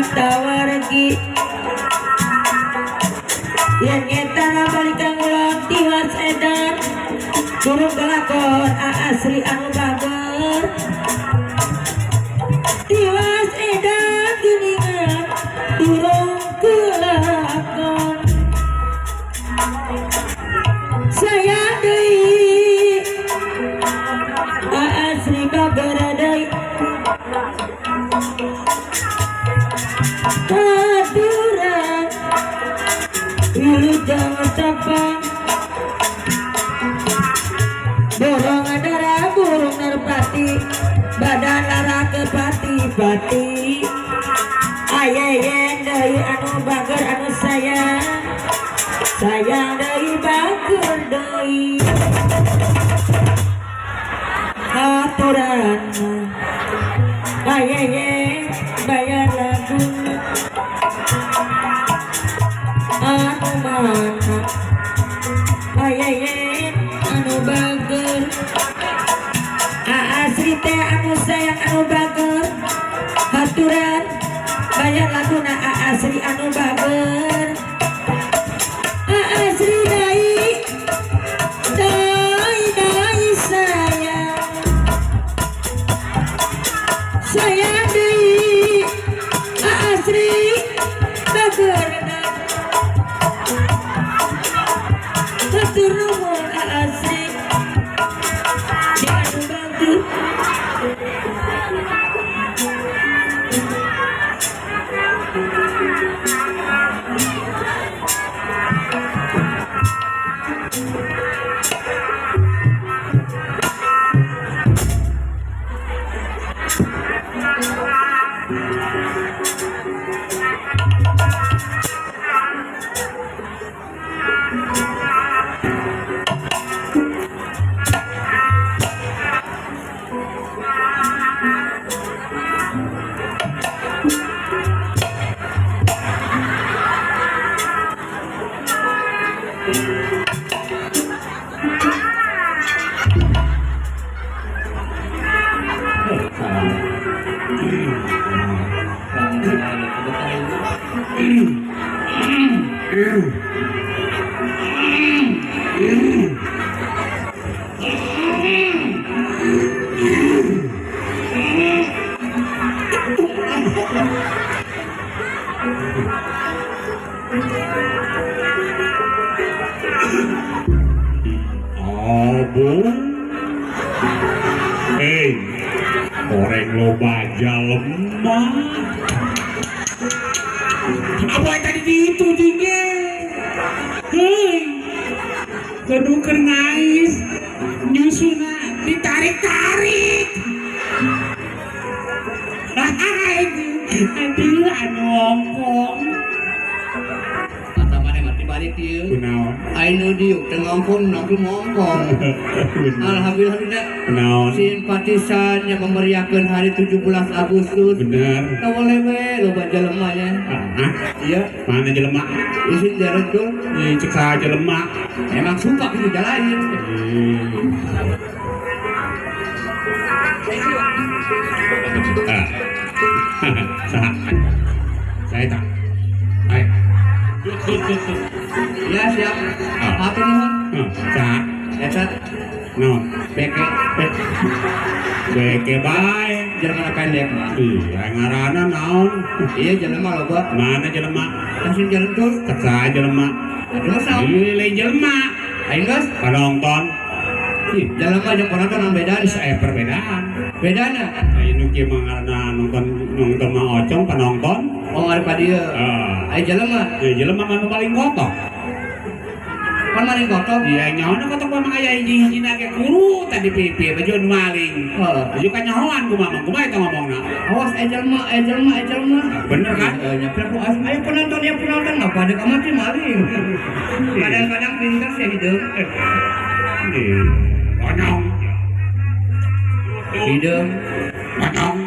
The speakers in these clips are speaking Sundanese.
Antawargi yen nyeta balik ka ngulon tiwas edan durung kelakon asri anu bager tiwas edan geuningan durung kelakon sayang deui asri bager deui aturan wilujeng tepang borong darah burung merpati badan lara kepati-pati ayeyen deui anu bager anu sayang sayang deui bager deui aturan ayeyen bayar lagu anu mana ayeyen anu bager asri teh anu sayang anu bager haturan bayar laguna asri anu bager asri dai dai dai sayang sayang deui asri bager hatur nuhun asri di anu bager. Abu, eh, orang loba jalema. Apa yang tadi itu juga? Hei, kudu keur ngais, nyusuna ditarik-tarik. Aduh, anu ongkong. Kata mana mati balik ieu. Kunaon? Aing nu diuk teu ngongkong, langsung ngongkong. Alhamdulillah tidak. Kunaon? Simpatisan yang memeriahkan hari 17 Agustus. Bener. Tawale we loba jelema nya. Ah, Iya, mana jelema? isin jalan tuh. Ih, cek saha jelema. Emang suka gitu jalanin. Ah. Saha? Saya tak. Ayo. Iya, siap. Ah. Apa nuhun? Saha? Eta Naon? beke Beke bae. Jelema pendek mah. Iya, ngaranna naon? Iya, jelema loba. Mana jelema? Langsung jalan tuh. Cek saha jelema? Aduh, sok. Ih, lain jelema. Aing geus. Panonton. Ih, Jelema jeung penonton anu bedana. geus aya perbedaan. Bedana. Aya nu kieu mah ngaranna nonton nonton mah ocong panonton. Oh, ari pa dieu. Ah. Aya jelema. Ya jelema mah nu paling kotok. Pan maling kotok. Iya, nyaona kotok mah aya hiji-hijina ge kuru tadi pipir baju nu maling. Heeh. Baju kanyahoan kumaha mah, kumaha eta ngomongna? Awas aya jelema, aya jelema, aya jelema. Bener kan? Heeh, nya pira ku ayo penonton ya penonton ngapa deuk amat sih maling. Kadang-kadang pinter sih hideung. Ih, Konyong. Hideung, Konyong.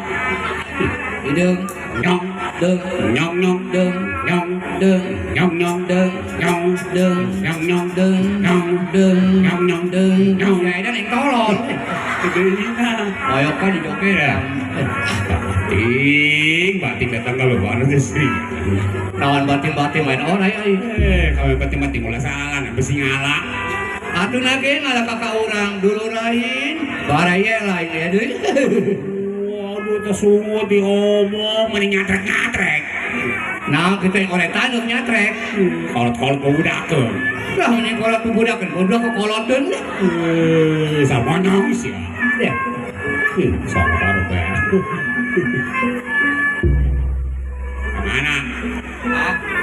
hideung, Nyong. deung, Nyong nyong. deung, Nyong. deung, Nyong nyong. deung, Nyong. deung, Nyong nyong. deung, Nyong. deung, Nyong nyong. deung. Nyong. Ya edan yang tolol. Geulina. Koyokan di jokeran. Bating, bating datang kalau anu teh sri. Lawan bating-bating main orai ai. Eh, kalau bating-bating ulah salah, besi ngala. Atuh na ge ngalah ka urang dulur lain, baraya lain ya deui. Waduh, teh sungut diomong, mending nyatrek-nyatrek. Nah, kita yang oleh tanuk nyatrek. Kolot-kolot budakeun. Lah mending kolot budakeun, bodoh kokoloteun. Eh, samonyong sih. Ya. Ih, sabar teh. Kemana?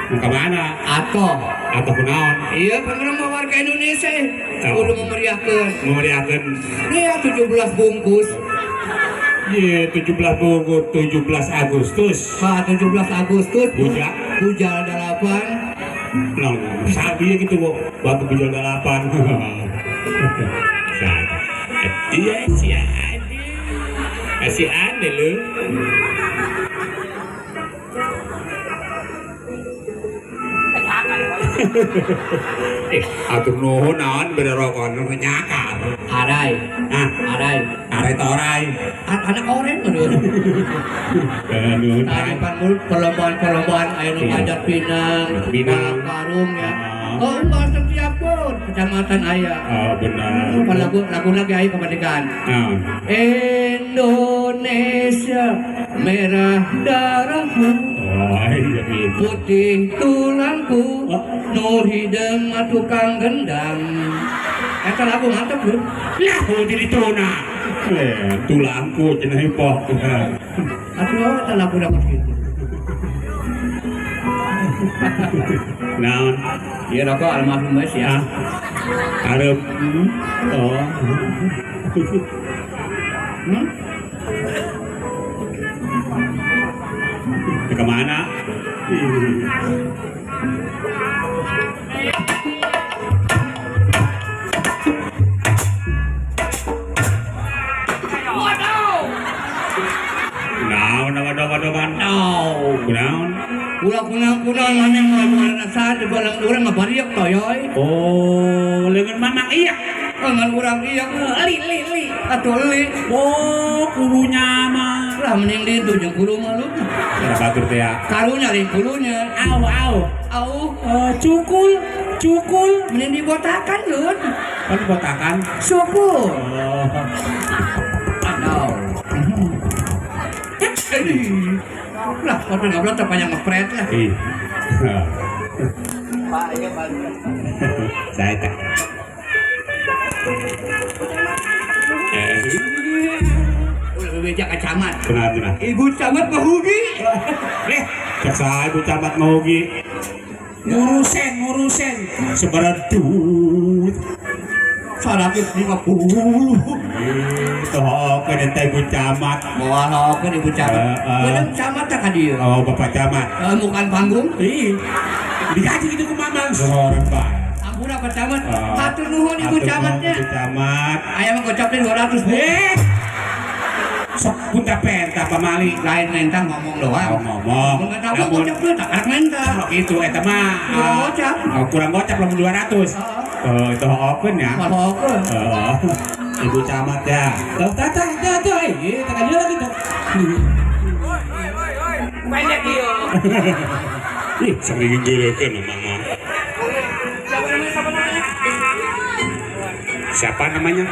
Mau kemana? Atau Atau kunaon? iya kan urang mah warga Indonesia eh. Oh. Kudu memeriahkeun. Memeriahkeun. Iya 17 bungkus. Iya, 17 bungkus, 17 Agustus. Ha 17 Agustus. Bujak. Bujal 8. Nah, sabi gitu kok. Batu bujal 8. Iya, si Ade. Si Ade lu. Eh, atur nuhun naon bere rokok nu nyakar. Arai, Ah, arai. are torai. Anak oren aduh. Eh, nuhun. Tadi pan mulut perlombaan-perlombaan aya nu Iya. panjat pinang, Pinang. balap karung ya. Ah. Oh, enggak setiap pun kecamatan aya. Oh, benar. Pan lagu lagu lagi aya kemerdekaan. Ah. Indonesia merah darahku, Oh, iya gitu. putih tulangku, Oh. nur hideung mah tukang gendang. Eta lagu mantep lho. Lah, jadi tuna. Eh, tulangku cenah hipok. Atuh eta lagu dapat gitu. Naon? Iya rokok almarhum geus ya. Ah. Arep. Oh. Hmm? Ke mana? Naon, waduh, waduh, No. Kunaon? Ulah kunang-kunang mana mah rasa di balang urang mah bariak toyoy. Oh, lengan mamang iya. Lengan urang iya. Li li li. Atuh li. Oh, kurunya mah. Lah mending ditu jeung kulu mah lu. Cara batur teh ya. Karunya lain kulunya. Au, au. Au. Cukul, cukul. Mending dibotakan lu. Kan dibotakan. Syukur. Oh. Aduh. Lah, waktu ngobrol terpanjang ngepret lah. Ih. Pak, iya Pak. Saya tak. Udah bebeja ke camat. Benar, benar. Ibu camat mahugi. Leh, cek saya ibu camat mahugi. Ngurusin, ngurusin. Sebarang duit. 150. Itu oke dan ibu camat. Moal oke ibu camat. Bener camat tak ka dieu. Oh, bapak camat. Bukan panggung. Ih. Digaji gitu ku mamang. Seorang pak. Ampura Pak Camat. Hatur nuhun ibu camatnya. Ibu camat. Aya mah gocap teh 200 Bu. Sok punta penta pamali. Lain mentang ngomong doang. Oh, ngomong. Mun kata gua gocap dulu tak karek menta. Itu eta mah. Kurang gocap. Oh, kurang gocap lamun 200. Oh, itu open ya. Open. Oh, ibu camat ya. Tuh, tuh, tuh, tuh, tuh, iya, tekan dia lagi tuh. Oi, oi, oi, oi. Pendek ieu. Ih, sering geurekeun mama. Siapa namanya?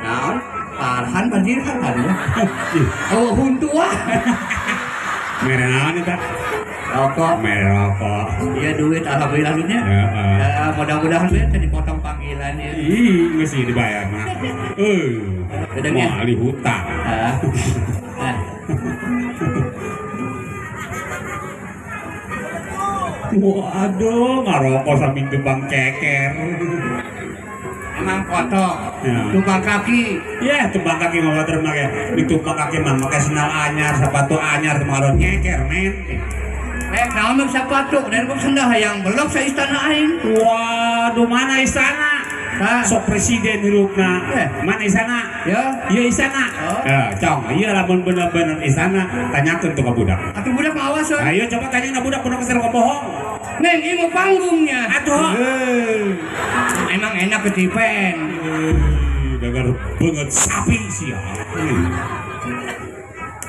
Naon? Farhan Bandirhan tadi ya. Oh, huntua. Mere naon eta? Rokok. Mere rokok. Iya duit alhamdulillah duitnya. Heeh. Ya, mudah-mudahan we teh dipotong panggilannya. Ih, mesti dibayar mah. Bedengnya. Mau hutang. Heeh. Waduh, ngarokok sambil tumbang ceker. Emang kotok. Ya. Tumbang kaki. Ya, tumbang kaki mah terus make. Ditumbang kaki mah make sendal anyar, sepatu anyar, kemarin nyeker, men. Rek naon mah sepatu, dan kok sendal hayang belok sa istana aing. Waduh, mana istana? Tah. Sok presiden hirupna. Eh. Mana istana? Ya. Iya istana. Oh. Cong, iya lamun bener-bener istana, tanyakeun tuh ka budak. Atuh budak mah awas. Ayo coba tanya na budak kudu kesel bohong. Neng, ieu mah panggungnya. Atuh. Emang enak ketipen. Dengar banget sapi sih ya.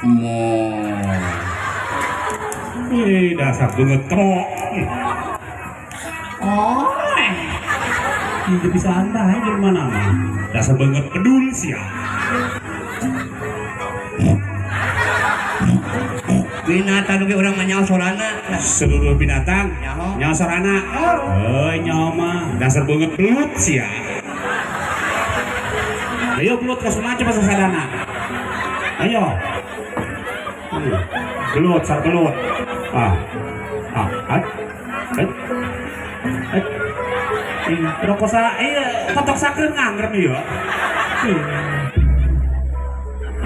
Mo. Ih, dasar banget kebo. Oh. Ih, bisa anda aja di mana mah. Dasar banget pedul sih ya. Binatang oge urang mah nyaho sorana. Seluruh binatang Nyaho. nyaho sorana. Oh. Eh, nyaho mah dasar banget belut sih ya. Ayo belut ke semua coba sasadana. Ayo. Belut, sar belut. Ah. Ah, ah. Eh. Eh. Ih, rokok sa, iya, kotok sakeun nganggrem ieu. Ih.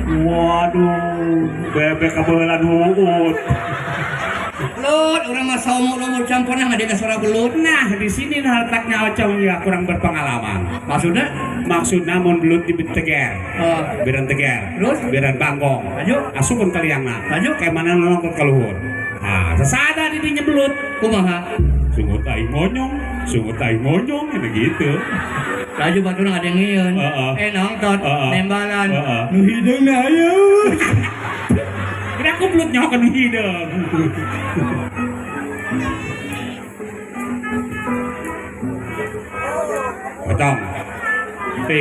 Waduh, bebek kabelan huut. Belut, urang mah saumur-umur campurna ngadenge suara belut. Nah, di sini nah letaknya Ocong ya kurang berpengalaman. Maksudnya? Maksudnya mun belut di teger. Oh. Biran teger. Terus? Biran bangkong. Lanjut. Asupun kaliangna. Lanjut. Kayak mana nongkrong ke luhur. Nah, sesada di dinya belut. Kumaha? Sungut aing monyong, sungut aing monyong gitu gitu. Laju batur ngadengieun. Heeh. Eh nongtot, Heeh. nembalan. Heeh. Nu hideung aya. Kira aku belut nyaho kan hideung. Potong. P.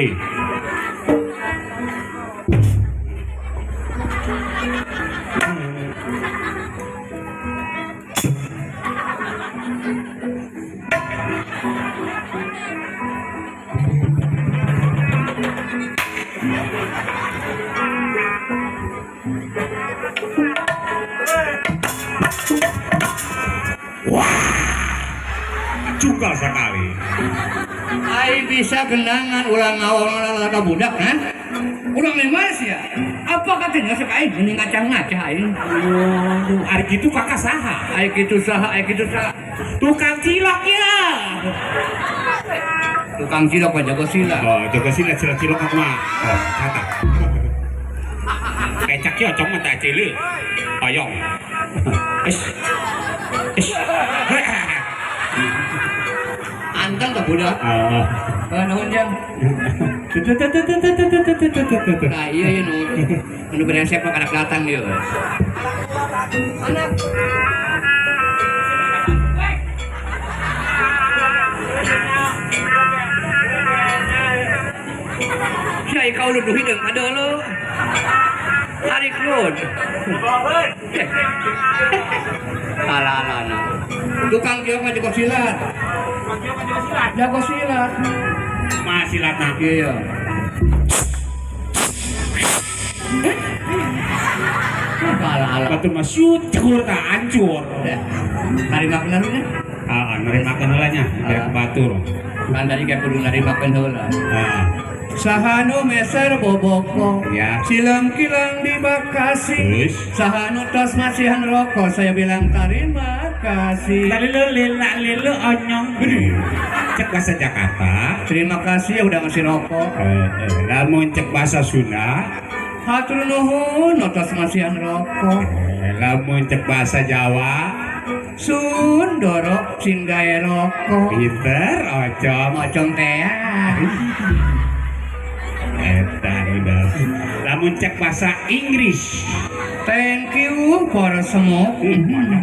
Cungkal sekali. Ai bisa genangan ulang ngawang ka budak kan? Ulang di mana sih ya? Apa katanya sok aing geuning ngacah-ngacah aing. Waduh, ari kitu kakak saha? Ai kitu saha, ai kitu saha. Tukang cilok ya. Tukang cilok mah jago silat. Oh, jago silat cilok cilok aku mah. Oh, kata. Kecak ya ocong mah tak cilik. Oyong. Ish. Ish. Anteng ka budak. Oh. Eh nuhun jang. Nah iya iya nu nu brengsek mah kanak datang ieu. Anak. Sia kau lu hideung kadeuleu. Tarik lud. Alah alah alah. Tukang kieu mah jago silat. Jago silat. Mah silatna. Iya. Alah alah. Batur mah shoot cekur tah hancur. Tarima kenal nya? Ah, nerimakeun heula nya, dari batur. Kan tadi kayak kudu narimakeun heula. Ah, Sahanu meser boboko. Ya. Silang kilang di Bekasi. Terus? Sahanu tos masihan rokok. Saya bilang terima kasih. Lalilu lila lilu onyong. Cek bahasa Jakarta. Terima kasih ya udah ngasih rokok. Lamun cek bahasa Sunda, Hatur nuhun tos masihan rokok. Lamun cek bahasa Jawa, Sundoro sing gawe rokok. Pinter ocong. Mocong teh. Eta udah. Lamun cek bahasa Inggris, Thank you for smoke.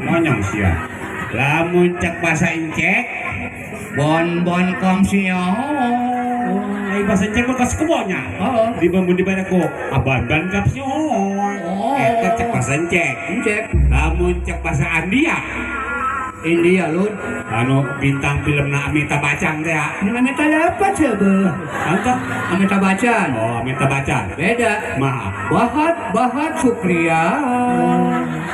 Monyong sih ya. Lamun cek bahasa Incek, Bon bon kom sio. Oh, ai bahasa Incek mah kos kebonya. Oh. Di bambu di ku aban-ban kapsio. Oh. Eta cek bahasa Incek. Cek Lamun cek bahasa India, India lur. Anu bintang film na Amitabh Bachchan teh ya. Ini Amitabh apa coba? Anta? Amitabh Bachchan. Oh, Amitabh Bachchan. Beda. Maaf. Bahat Bahat Sukriya.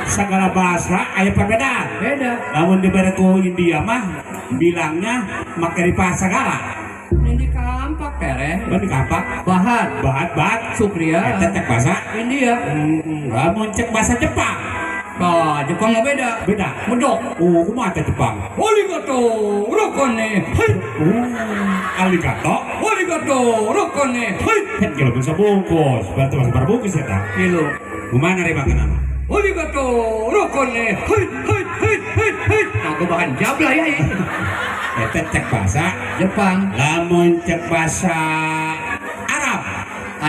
Segala bahasa aya perbedaan. Beda. Lamun dibere ku India mah bilangnya make di bahasa segala. Ini di kampak tere. Ban di kampak Bahat bahat bahat Sukriya. Eta cek bahasa India. Lamun cek bahasa Jepang. Bah, Jepang nggak beda. Beda. Medok. Oh, kumaha teh Jepang? Arigato, rokone. Hei. Oh, arigato. Arigato, rokone. Hei. Kan kalau bisa bungkus, berarti bahasa berbungkus ya tak? Kilo. Kumaha nerima kenapa? Arigato, rokone. Hei, hei, hei, hei, hei. Nah, gua bahkan jablah ya ini. Eta cek bahasa Jepang. Lamun cek bahasa Arab.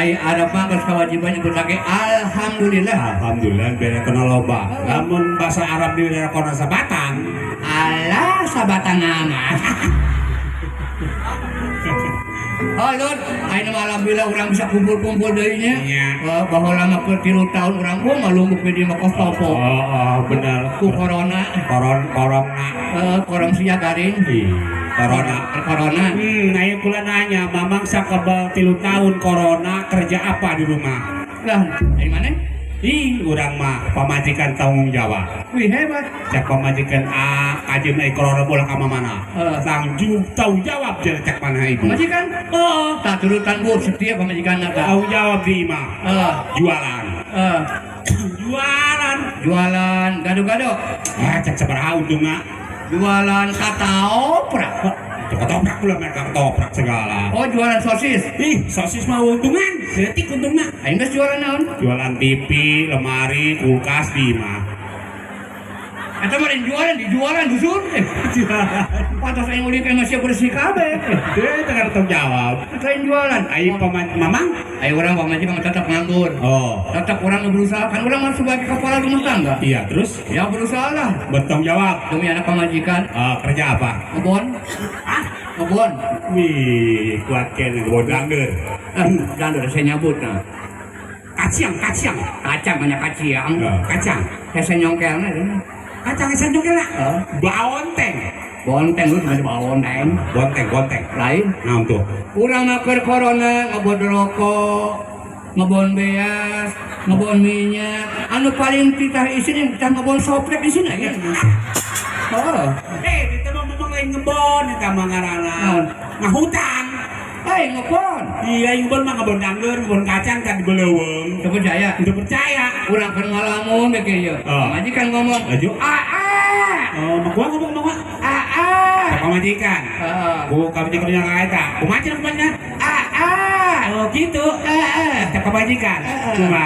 Ai Arab mah geus kewajiban nyebut lagi alhamdulillah. Alhamdulillah bere kena loba. Lamun bahasa Arab di kono sabatang. Alah sabatang amat. Oh Lord, ayeuna mah alhamdulillah urang bisa kumpul-kumpul deui nya. Iya. Oh, baheula mah keur 3 tahun urang oh ngalumbuk di mah kos topo. Oh, bener. Ku corona, Korona. Korong sia garing. Ih, corona. Corona. Ayo kula nanya, Mamang sakebal 3 tahun corona kerja apa di rumah? Lah, dari mana? Ih, urang mah pamajikan tanggung jawab. Wih hebat. Cek pamajikan A, kajeun ai corona bola ka mana? Tanggung tanggung jawab jeung cek mana ibu. Pamajikan? Oh, Tak turutan bu, setia pamajikan ta. tanggung jawab di imah. Jualan. Jualan. Jualan gado-gado. Ah, cek sabaraha untungna? Jualan katoprak. Ketoprak pula mereka ketoprak segala. Oh, jualan sosis. Ih, sosis mah untungan, setik untungna. Aing geus jualan naon? Jualan TV, lemari, kulkas di imah. Eta mah lain jualan, dijualan dusun. Jualan. Pantas aing ulin ka masih bersih kabeh. Dia tengah tanggung jawab. Eta lain jualan. Aing mamang? Aing urang pamajikan mah tetap nganggur. Oh. Tetap urang berusaha, kan urang mah sebagai kepala rumah tangga. Iya, terus? Ya berusaha lah. Bertanggung jawab. Demi anak pamajikan. Kerja apa? Ngebon. Hah? Ngebon. Wih, kuat kene ngebon dangder. Dangder saya nyabut nah. Kacang, kacang. Kacang banyak kacang. Kacang. Hese nyongkelna itu. Kacang hese nyongkelna. Heeh. Baonteng. Bonteng lu cuma baonteng. Bonteng, bonteng. Lain. Naon tuh? Urang mah keur corona ngebon rokok, ngebon beas, ngebon minyak. Anu paling titah isin titah ngebon soprek isin aya. Heeh. Itu mah memang lain ngebon eta mah ngaranna. Naon? Ngahutang. Ngebon. Iya, ngebon mah ngebon dangdeur, ngebon kacang kan di beleuweung. Teu percaya. Teu percaya. Urang keur ngalamun we kieu. Oh. Majikan ngomong. Laju. Aa. Oh, mah gua ngomong mah gua. Aa. Pamajikan. Heeh. Ku kami kerja ka eta. Kumaha cenah kumaha? Aa. Oh, gitu. Heeh. Cek pamajikan. Heeh. Cuma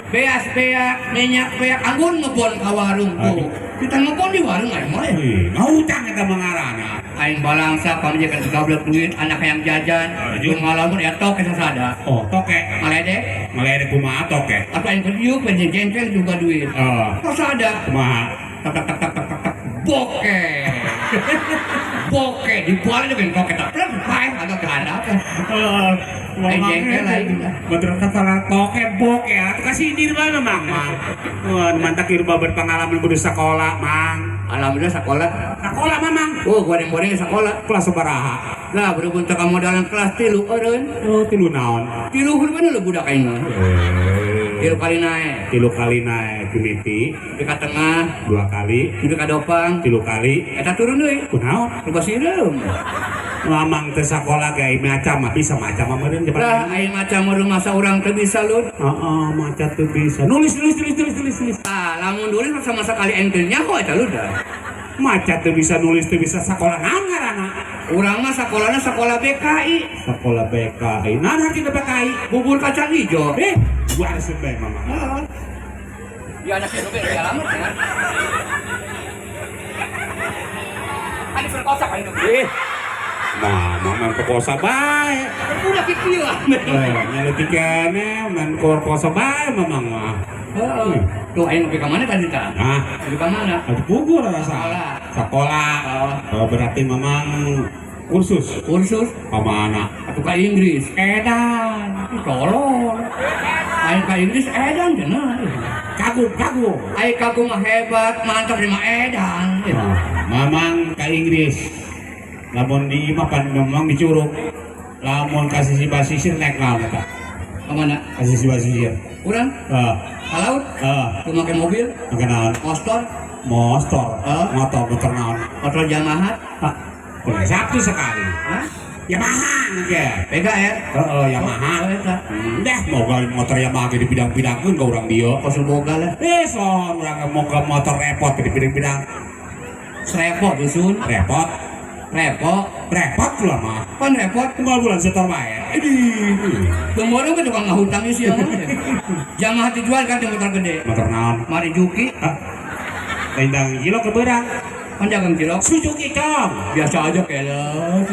Beas beak, minyak beak, anggur ngebon ka warung tuh. Kita ngebon di warung aing mah. Wih, ngahutang eta mah ngaranna. Aing balangsa pamajikan segablek duit, anak yang jajan, Aduh. ngalamun ya toke sasada. Oh, toke. Ngaledek, Ngaledek kumaha toke? atau aing keur diuk jengkel juga duit. Oh, Sasada. kumaha? Tak tak tak tak tak tak tak. Boke. Boke dibalik dengan toke tak. Plek paeh agak ke handap. Aing jengkel aing. Bener kata toke boke atuh kasih dir mana Mang, Mang. Wah, mantak ieu berpengalaman kudu sekolah, Mang. Alhamdulillah sekolah. Sekolah Mamang. Oh, goreng-goreng sekolah. Kelas sabaraha? Lah, berhubung teu kamodalan kelas 3 eureun. Oh, 3 naon? 3 huruf lu budak aing mah. 3 kali naik. 3 kali naik mimiti, Di ka tengah, 2 kali, di ka dopang. 3 kali. Eta turun deui. Kunaon? Rubah sireum. Mamang teu sakola ge aing maca mah bisa maca mah meureun jepat. Lah, aing maca meureun masa urang teu bisa lur. Heeh, maca teu bisa. Nulis nulis nulis nulis nulis nulis. Ah, lamun nulis mah sama sekali aing teu nyaho eta lur dah. Maca teu bisa nulis teu bisa sakola naon ngaranna? Urang mah sakolana sakola BKI. Sakola BKI. Naon hartina BKI? Bubur kacang hijau. Gua resep bae mama. Heeh. Ya anak itu beda alamat kan. Ada perkosa kan itu. Mama main perkosa bae. Udah kieu lah. Nyaletikane main perkosa bae mamang mah. Heeh. Tuh aing nepi ka mana tadi tah? Nah, Nepi ka mana? atuh puguh rasa. Sekolah. Sekolah. Oh. Oh, berarti mamang kursus. Kursus Ka mana? atuh ka Inggris. Edan. Tolol. Aing ka Inggris edan cenah. Kagum, kagum. Aing kagum mah hebat, mantap mah edan. Oh, mamang ka Inggris. Lamun di imah pan mamang di Curug. Lamun ka sisi basisir naik naon eta? Ka mana? Ka sisi basisir. Urang Heeh. ka laut, Heeh. tuh make mobil, Make naon? motor, Motor. Heeh. Motor motor naon? Motor Yamaha. Hah. Udah Sabtu sekali. Hah? Yamaha ge. PGR. Heeh, Yamaha. Oh, eta. Dah moga motor Yamaha ge dipidang-pidangkeun ka urang dieu. Kos boga lah. Son urang moga motor repot ge dipidang-pidang. Repot dusun. Repot. Repot. Repot kula mah. Pan repot. Unggal bulan setor bae. Ini. Gemborong ke tukang ngahutang sih ya. Yamaha dijual kan di motor gede. Motor naon? Mari Juki. Hah? Lain dagang cilok ke beurang. Kan dagang cilok. Suzuki cong. Biasa aja keles.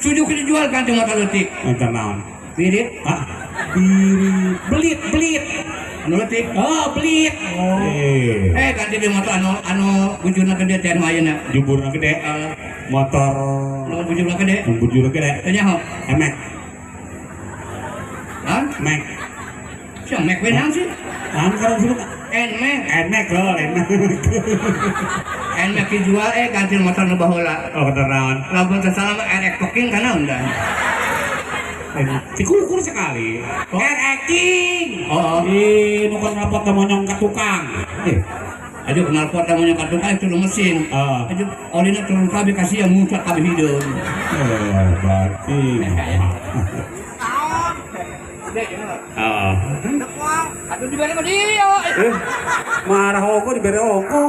Suzuki dijual kan di motor leutik. Motor naon? Birit. Ah, birit, belit, belit. Anu leutik. Oh, belit. Oh. Eh, Eh, ganti di motor anu anu bujurna gede teh anu ayeuna. Juburna gede. Eh, Motor anu bujurna gede. Bujurna gede. Teh nyaho. Emek, Hah? mek. Sia mek we naon sih? Naon karang sebut? Nmax. Emek loh, emek. Nmax dijual eh ganti motor nu baheula. Oh, motor naon? Lamun teu salah mah RX King kana undang. Dikukur sekali. Oh. RX King. Oh. Ih, nu kan rapot monyong ka tukang. Eh. Aduh kenal pot namanya kartu kan turun mesin. Ah. Aduh olina turun kabeh kasih yang muncul kabeh hideung. Eh, berarti. Ah. Aduh dibere mah dia. Eh, marah ongko dibere ongko.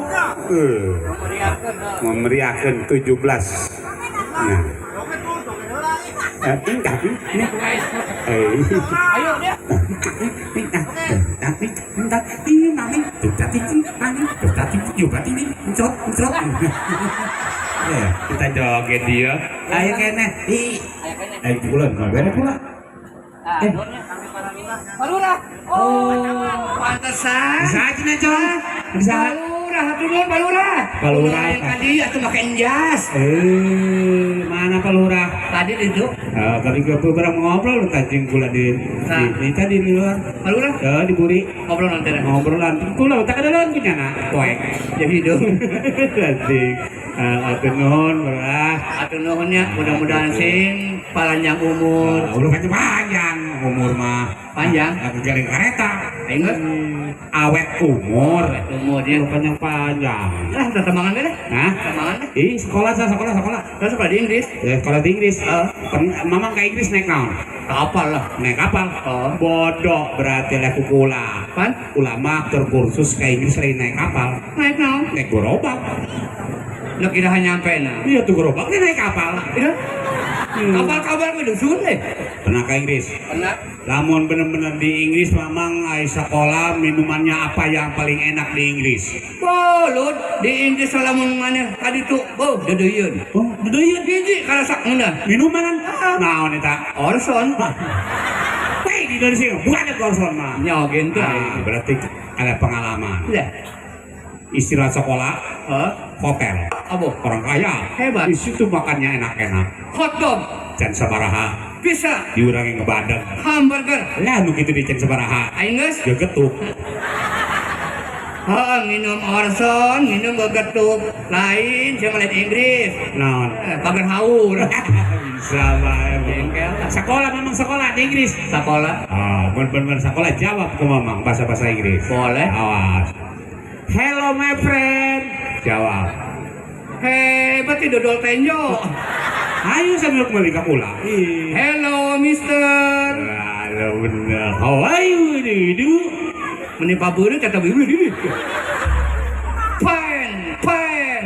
Eh, memeriahkan 17. Nah. Eh, tapi ini eh Ayo dia. Ya, kita joget dia. Ayo kene. Ih. Ayo pulang, bere pula. Eh. Palurah. Oh, pantesan. Bisa aja nih, Cong. Bisa. Palurah, hatur nuhun Palurah. Palurah. Yang tadi atuh make jas. Eh, mana Pak Lurah? Tadi itu Tadi gue beberapa ngobrol tajing gula di tadi di luar. Palurah Ya, di buri ngobrol nanti. Ngobrol nanti kula tak ada lawan punya nak poek. Jadi hidung. Nanti atur nuhun Lurah. Hatur nuhunnya mudah-mudahan sing panjang umur. Udah panjang panjang umur mah. Panjang. Aku galing kereta. Ingat Awet umur. umurnya. Udah panjang panjang. Lah, temangan deh. Hah? Temangan deh. Ih, sekolah saya sekolah sekolah. Terus sekolah di Inggris. Ya, sekolah di Inggris. Ah. Mamang ke Inggris naik naon? Kapal lah. Naik kapal. Oh. Bodoh berarti lah kukula. Pan? Ulama terkursus ke Inggris lain naik kapal. Naik naon? Naik gerobak. Lu kira nyampe nah. Iya tuh gerobaknya naik kapal. Iya. Hmm. Kapal-kapal ke dusun deh. Pernah ke Inggris? Pernah. Lamun bener-bener di Inggris mamang ai sekolah minumannya apa yang paling enak di Inggris? Oh, lu di Inggris lamun mana tadi tuh, oh, dedeyeun. Oh, dedeyeun. Hiji karasak ngeunah. Minuman naon eta? Orson. Weh, di Indonesia bukan ada Orson mah. Nya gitu. Ah, berarti ada pengalaman. Lah. Istilah sekolah, Hah? Hotel. Apa? Orang kaya. Hebat. Di situ makannya enak-enak. Hot dog. Can sabaraha. Bisa. Diurangi ngebadeng. Hamburger. Lah nu kitu di can sabaraha. Aing geus. Gegetuk. Heeh, minum Orson, minum gegetuk. Lain saya lain Inggris. Naon? Pagar haur. Bisa bae. Jengkel lah. Sekolah memang sekolah di Inggris. Sekolah. Ah, bener-bener sekolah jawab ke mamang bahasa-bahasa Inggris. Boleh. Awas. Hello my friend. Jawab. Hebat itu dodol tenjo. Ayo sambil kembali ke pula. Hello mister. Halo bener. How are you? Do? Menimpa beureut kata biru ini. Pen, pen.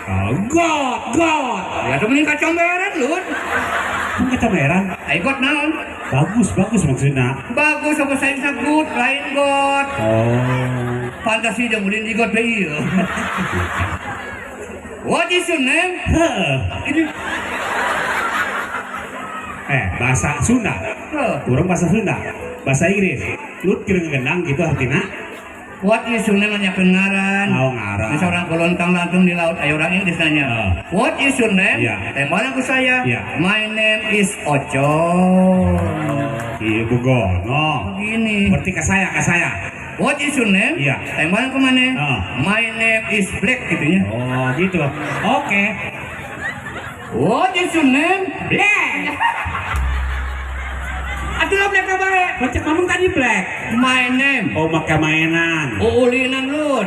Oh, God, God. Ya tuh mending kacamberan lu. Kan kacamberan. Ayo got naon? Bagus, bagus maksudnya. Bagus apa saya bisa good, lain got. Oh. Fantasi jeung ulin di got deui ieu. What is your name? Heh. Ini Bahasa Sunda. Heh. Kurang bahasa Sunda. Bahasa Inggris. Lu kira ngegendang gitu artinya. What is your name nanya ngaran. Oh, ngaran. Ini seorang kolontang lantung di laut, ayo orang Inggris nanya. Ah. What is your name? Iya. Tembalan aku saya. Iya. My name is Oco. Ibu Gono. Begini. Berarti ke saya, ke saya. What is your name? Iya. Tembalan ke mana? Ah. My name is Black gitunya. Oh, gitu. Oke. What is your name? Black. Atuh lah Black kabae. Kocek ngomong tadi black. My name. Oh, maka mainan. Uulinan lu.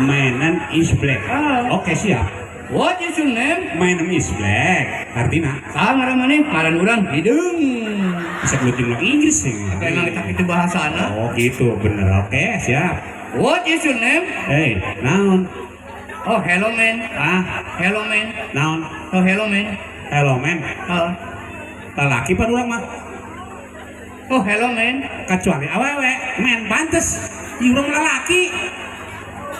Mainan is black. Ah. Oke, siap. What is your name? My name is Black. Artinya Sama ngaran maneh? Ngaran urang hideung. bisa gelutin orang Inggris sih. Memang kita itu bahasana. Oh, gitu. Bener. Oke, siap. What is your name? Hey, naon? Oh, hello man. Ah, Hello man. naon? Oh, hello man. Hello man. Oh, Lelaki pan urang mah. oh hello man. Kecuali awewe, men pantes. Ieu urang lelaki.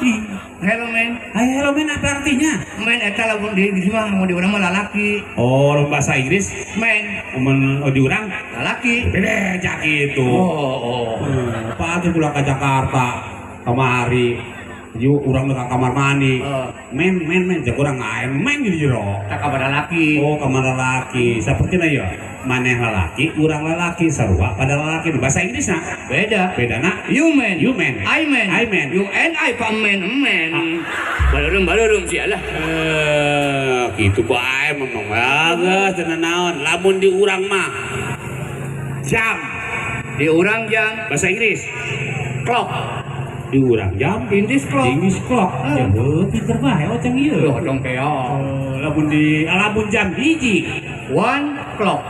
Ih, Hello man. Ayo hello man apa artinya? Man eta lamun di sini mah mau di urang mah lalaki. Oh, orang bahasa Inggris Man mun oh, di urang lalaki. beda gitu. Oh, oh. Pagi pulang ke Jakarta kemari. Yuk urang ke kamar mandi. Men men men jak urang ngaen men di jero. Tak kabar lalaki. Oh, kamar lalaki. Seperti na ya. Maneh lalaki, urang lalaki sarua pada lalaki bahasa Inggris na. Beda. Beda na. You man. You man. I man. I man. You and I pak man man. Balurum balurum sih lah. Gitu bae memang bagus cenah naon. Lamun di urang mah jam Di urang jam bahasa Inggris. clock. Di urang jam English clock. English clock. Ya heuh pinter bae ocang ieu. Loh dong kayak. Oh, lamun di lamun jam hiji, One clock.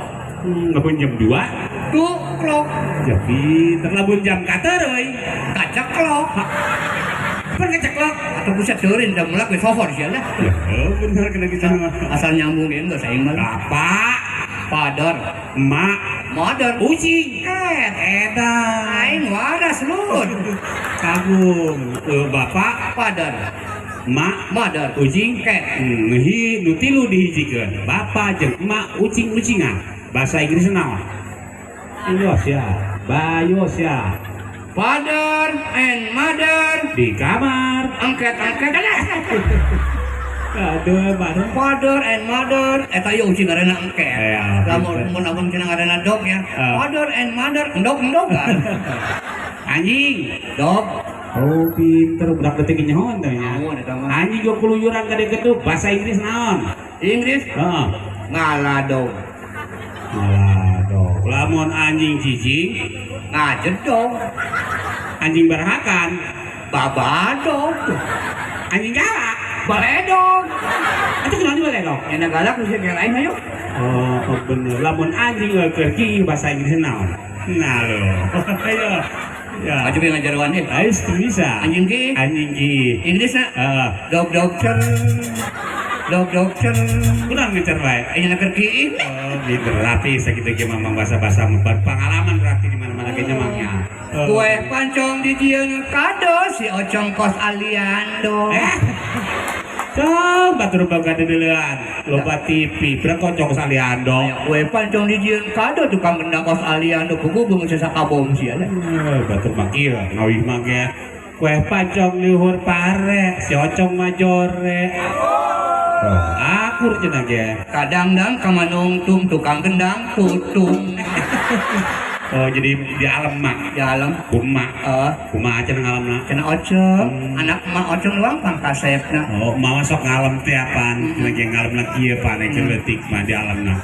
Lamun jam 2, Two clock. ya pinter lamun jam katereuy. Kaca clock. Pan kaceklok. Atau bisa teurin da mulak we sohor sih lah. Ya bener kena gitu mah. Asal nyambung geus aing mah. Bapak, Father, emak, mother, ucing, cat. edan. Aing waras lur. Kagum. Bapak, Father, emak, mother, ucing, cat. Hi, nu tilu dihijikeun. Bapak jeung emak ucing-ucingan. Bahasa Inggris naon? Ayo sia, bayo sia. Father and mother Di kamar. angket angket alah. Aduh, baru. Father and mother eta ieu ucing ngaranna engket. Ya, Lamun pinter. mun abang cenah ngaranna dog ya. Ah. Father and mother endog endogan. Anjing. Dog. Oh, pinter budak detik nyahoan teh nya. Naon eta mah? Anjing gua keluyuran ka deuk bahasa Inggris naon? Inggris Heeh. ngaladog. Ngaladog. Lamun anjing cicing, Ngajedog. anjing barahakan, Babadog. anjing galak. Baledog. Itu kenal di baledog? Yang galak bisa yang lain ayo. Oh, oh bener. Lamun anjing keur kieu bahasa Inggris naon? Nah lo. Ayo. Ya. Maju ngajaruan deh. Ayo bisa. Anjing ki. Anjing ki. Inggris na. Heeh. Dog dog cer. Dog dog cer. Kurang ngecer bae. Ayo keur ki. Oh, pinter rapi sakitu ge mamang bahasa-bahasa pengalaman berarti di mana-mana ge mangnya. Kue pancong dijieun kado si Ocong kos aliando. Cong batur boga dedeulean, loba TV, berkocok saliando. Kue pancong dijieun kado tukang gendang kos aliando kuku beung sasakabom sia lah. Batur mah kieu, ngawih mah ge. Kue pancong luhur pare, si Ocong mah jore. Oh, akur cenah ge. Kadang-dang kamanungtung tukang gendang tutung. Oh, jadi di alam mah. Di alam. Kumaha? Kumaha cenah ngalamna? Cenah Ocong, anak emak Ocong doang pangkasepna. Oh, mama sok ngalem teh apaan? Lagi ngalem lagi ya pan, yang leutik mah di alamna.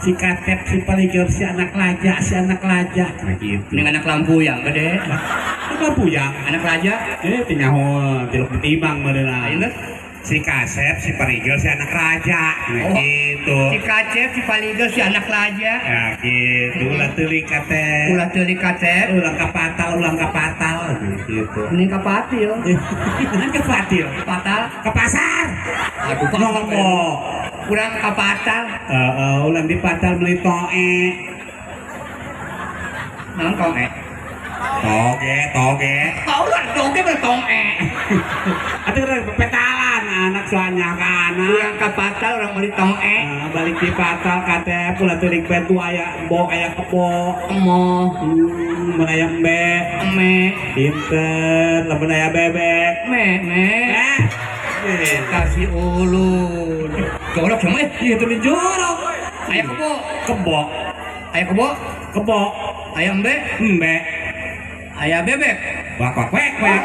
Si Katep, si Paligor, si anak laja, si anak laja. Nah gitu. Ini anak lampu yang gede. Anak lampu yang? Anak laja. Teh nyaho, tiluk ditimang meureunna. Ayeuna? Si Kasep, si Paligor, si anak raja. Nah, Oh. gitu. Si Kacep, si Paligor, si anak laja. Ya gitu, ulah teulik Katep. Ulah teulik Katep. Ulang kapatal, ulang kapatal. Gitu. Ini kapatil. Ini kapatil. Patal. Ke pasar. Aduh, pasar. Ngomong. Kurang kapatal. Ulang di patal beli toe. Naon toe? Toge, toge. Kau lah toge ber toe. Atuh urang petalan anak soalnya ka anak. Urang ka patal urang meuli toe. Balik di patal katep ulah teuing betu aya embo aya kebo. Emo. Mun aya embe. Eme. Pinter, lamun aya bebek. Me, me. Kasih ulun. Jorok sama eh. Iya tuh jorok. Aya kebo. Kebo. Aya kebo. Kebo. Aya embe. Embe. Aya bebek. Wak wak wek wek.